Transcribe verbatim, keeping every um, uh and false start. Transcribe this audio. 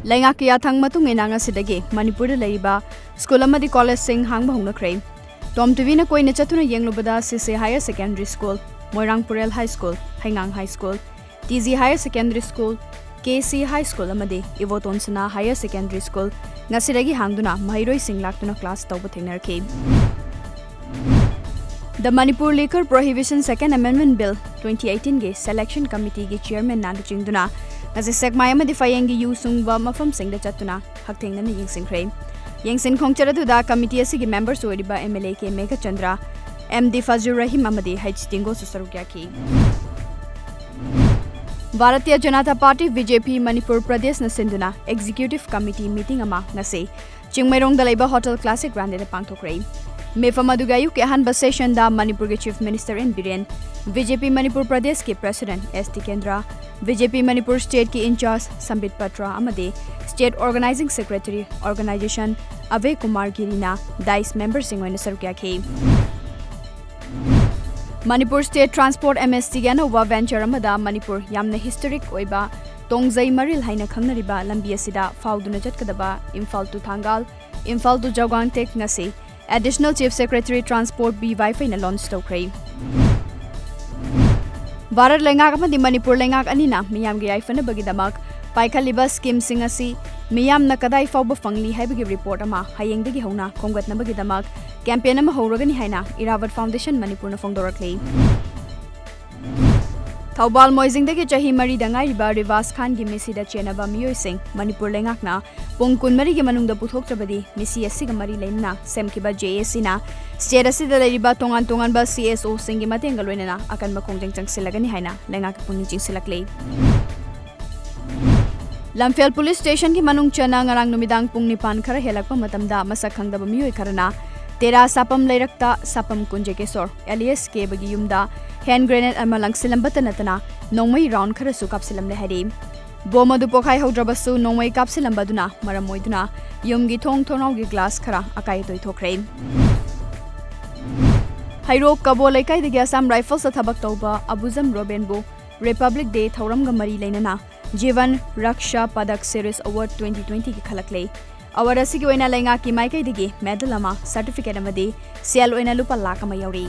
ꯂꯩꯉꯥꯛꯀꯤ ꯌꯥꯊꯪ ꯃꯇꯨꯡ ꯏꯟꯅ ꯉꯁꯤꯗꯒꯤ ꯃꯅꯤꯄꯨꯔꯗ ꯂꯩꯔꯤꯕ ꯁ꯭ꯀꯨꯜ ꯑꯃꯗꯤ ꯀꯣꯂꯦꯖꯁꯤꯡ ꯍꯥꯡꯕ ꯍꯧꯅꯈ꯭ꯔꯦ꯫ ꯇꯣꯝ ꯇꯤꯚꯤꯅ ꯀꯣꯏꯅ ꯆꯠꯇꯨꯅ ꯌꯦꯡꯂꯨꯕꯗ ꯁꯤꯁꯦ higher secondary school, Moirang Purel high school, ꯍꯩꯉꯥꯡ high school, T G higher secondary school, K C high school ꯑꯃꯗꯤ ꯏꯕꯣꯇꯣꯟ ꯁꯅꯥ ꯍꯥꯌꯔ ꯁꯦꯀꯦꯟꯗꯔꯤ ꯁ꯭ꯀꯨꯜ ꯉꯁꯤꯗꯒꯤ ꯍꯥꯡꯗꯨꯅ ꯃꯍꯩꯔꯣꯏꯁꯤꯡ ꯂꯥꯛꯇꯨꯅ ꯀ꯭ꯂꯥꯁ ꯇꯧꯕ ꯊꯦꯡꯅꯔꯛꯈꯤ꯫ The Manipur Liquor Prohibition Second Amendment Bill twenty eighteenꯒꯤ Selection Committeeꯒꯤ chairmanꯅ ꯂꯨꯆꯤꯡꯗꯨꯅ ꯉꯁꯤ ꯁꯦꯛꯃꯥꯏ ꯑꯃꯗꯤ ꯐꯌꯦꯡꯒꯤ ꯌꯨ ꯁꯨꯡꯕ ꯃꯐꯝꯁꯤꯡꯗ ꯆꯠꯇꯨꯅ ꯍꯛꯊꯦꯡꯅꯅ ꯌꯦꯡꯁꯤꯟꯈ꯭ꯔꯦ꯫ ꯌꯦꯡꯁꯤꯟ ꯈꯣꯡꯆꯠ ꯑꯗꯨꯗ committee ꯑꯁꯤꯒꯤ members ꯑꯣꯏꯔꯤꯕ M L A K Meghachandra, M D ꯐꯖꯨꯔ Rahim ꯑꯃꯗꯤ H ꯇꯤꯡꯒꯣꯁꯨ ꯁꯔꯨꯛ ꯌꯥꯈꯤ꯫ Bharatiya Janata Party, B J P, Manipur ꯄ꯭ꯔꯗꯦꯁꯅ ꯁꯤꯟꯗꯨꯅ Executive Committee meeting ꯑꯃ ꯉꯁꯤ ꯆꯤꯡꯃꯩꯔꯣꯡꯗ ꯂꯩꯕ Hotel Classic Grandꯗ ꯄꯥꯡꯊꯣꯛꯈ꯭ꯔꯦ꯫ ꯃꯤꯐꯝ ꯑꯗꯨꯒꯤ ꯑꯌꯨꯛꯀꯤ ꯑꯍꯥꯟꯕ sessionꯗ ꯃꯅꯤꯄꯨꯔꯒꯤ Chief Minister N Biren, B J P Manipur ꯄ꯭ꯔꯗꯦꯁꯀꯤ President S Tikendra, B J P Manipur stateꯀꯤ in-charge ꯁꯝꯕꯤꯠ Patra ꯑꯃꯗꯤ State Organizing Secretary, Organization, ꯑꯚꯦ Kumar ꯒꯤꯔꯤꯅ dais memberꯁꯤꯡ ꯑꯣꯏꯅ ꯁꯔꯨꯛ ꯌꯥꯈꯤ꯫ Manipur State Transport, M S Tꯒꯤ ꯑꯅꯧꯕ venture ꯑꯃꯗ ꯃꯅꯤꯄꯨꯔ ꯌꯥꯝꯅ historic ꯑꯣꯏꯕ ꯇꯣꯡꯖꯩ ꯃꯔꯤꯜ ꯍꯥꯏꯅ ꯈꯪꯅꯔꯤꯕ ꯂꯝꯕꯤ ꯑꯁꯤꯗ ꯐꯥꯎꯗꯨꯅ ꯆꯠꯀꯗꯕ ꯏꯝꯐꯥꯜ to ꯊꯥꯡꯒꯥꯜ, ꯏꯝꯐꯥꯜ to ꯖꯧꯒꯥꯡꯇꯦꯛ ꯉꯁꯤ Additional Chief Secretary Transport B ꯋꯥꯏꯐꯩꯅ launch ꯇꯧꯈ꯭ꯔꯦ꯫ ꯚꯥꯔꯠ ꯂꯩꯉꯥꯛ ꯑꯃꯗꯤ ꯃꯅꯤꯄꯨꯔ ꯂꯩꯉꯥꯛ ꯑꯅꯤꯅ ꯃꯤꯌꯥꯝꯒꯤ ꯌꯥꯏꯐꯅꯕꯒꯤꯗꯃꯛ ꯄꯥꯏꯈꯠꯂꯤꯕ schemeꯁꯤꯡ ꯑꯁꯤ ꯃꯤꯌꯥꯝꯅ ꯀꯗꯥꯏ ꯐꯥꯎꯕ ꯐꯪꯂꯤ ꯍꯥꯏꯕꯒꯤ report ꯑꯃ ꯍꯌꯦꯡꯗꯒꯤ ꯍꯧꯅ ꯈꯣꯝꯒꯠꯅꯕꯒꯤꯗꯃꯛ campaign ꯑꯃ ꯍꯧꯔꯒꯅꯤ ꯍꯥꯏꯅ ꯏꯔꯥꯋꯠ Foundation ꯃꯅꯤꯄꯨꯔꯅ ꯐꯣꯡꯗꯣꯔꯛꯂꯤ꯫ ꯊꯧꯕꯥꯜ ꯃꯣꯏꯖꯤꯡꯗꯒꯤ ꯆꯍꯤ ꯃꯔꯤꯗ ꯉꯥꯏꯔꯤꯕ ꯔꯤꯕꯥꯁ ꯈꯥꯟꯒꯤ ꯃꯤꯁꯤꯗ ꯆꯦꯟꯅꯕ ꯃꯤꯑꯣꯏꯁꯤꯡ ꯃꯅꯤꯄꯨꯔ ꯂꯩꯉꯥꯛꯅ ꯄꯨꯡ ꯀꯨꯟꯃꯔꯤꯒꯤ ꯃꯅꯨꯡꯗ ꯄꯨꯊꯣꯛꯇ꯭ꯔꯕꯗꯤ ꯃꯤꯁꯤ ꯑꯁꯤꯒ ꯃꯔꯤ ꯂꯩꯅꯅ ꯁꯦꯝꯈꯤꯕ J A Cꯅ state ꯑꯁꯤꯗ ꯂꯩꯔꯤꯕ ꯇꯣꯉꯥꯟ ꯇꯣꯉꯥꯟꯕ C S Oꯁꯤꯡꯒꯤ ꯃꯇꯦꯡꯒ ꯂꯣꯏꯅꯅ ꯑꯀꯟꯕ ꯈꯣꯡꯖꯪ ꯆꯪꯁꯤꯜꯂꯒꯅꯤ ꯍꯥꯏꯅ ꯂꯩꯉꯥꯛꯀꯤ ꯄꯨꯛꯅꯤꯡ ꯆꯤꯡꯁꯤꯜꯂꯛꯂꯤ꯫ ꯂꯝꯐꯦꯜ police stationꯒꯤ ꯃꯅꯨꯡ ꯆꯟꯅ ꯉꯔꯥꯡ ꯅꯨꯃꯤꯗꯥꯡ ꯄꯨꯡ ꯅꯤꯄꯥꯟ ꯈꯔ ꯍꯦꯜꯂꯛꯄ ꯃꯇꯝꯗ ꯃꯁꯛ ꯈꯪꯗꯕ ꯃꯤꯑꯣꯏ ꯈꯔꯅ ꯇꯦꯔꯥ ꯁꯥꯄꯝ ꯂꯩꯔꯛꯇ ꯁꯥꯄꯝ ꯀꯨꯟꯖꯀꯦꯁꯣꯔ alias ꯀꯦꯕꯒꯤ ꯌꯨꯝꯗ hand grenade ꯑꯃ ꯂꯪꯁꯤꯜꯂꯝꯕꯇ ꯅꯠꯇꯅ ꯅꯣꯡꯃꯩ round ꯈꯔꯁꯨ ꯀꯥꯞꯁꯤꯜꯂꯝꯂꯦ ꯍꯥꯏꯔꯤ꯫ Bomb ꯑꯗꯨ ꯄꯣꯈꯥꯏꯍꯧꯗ꯭ꯔꯕꯁꯨ ꯅꯣꯡꯃꯩ ꯀꯥꯞꯁꯤꯜꯂꯝꯕꯗꯨꯅ ꯃꯔꯝ ꯑꯣꯏꯗꯨꯅ ꯌꯨꯝꯒꯤ ꯊꯣꯡ ꯊꯣꯡꯅꯥꯎꯒꯤ glass ꯈꯔ ꯑꯀꯥꯏ ꯑꯇꯣꯏ ꯊꯣꯛꯈ꯭ꯔꯦ꯫ ꯍꯩꯔꯣꯛ ꯀꯕꯣ ꯂꯩꯀꯥꯏꯗꯒꯤ Assam Riflesꯇ ꯊꯕꯛ ꯇꯧꯕ ꯑꯕꯨꯖꯝ ꯔꯣꯕꯦꯟꯕꯨ Republic Day ꯊꯧꯔꯝꯒ ꯃꯔꯤ ꯂꯩꯅꯅ Jeevan Raksha Padak Series Award twenty twenty ꯒꯤ ꯈꯜꯂꯛꯂꯦ꯫ Award ꯑꯁꯤꯒꯤ ꯑꯣꯏꯅ ꯂꯩꯉꯥꯛꯀꯤ ꯃꯥꯏꯀꯩꯗꯒꯤ medal ꯑꯃ, certificate ꯑꯃꯗꯤ ꯁꯦꯜ ꯑꯣꯏꯅ ꯂꯨꯄꯥ ꯂꯥꯈ ꯑꯃ ꯌꯥꯎꯔꯤ꯫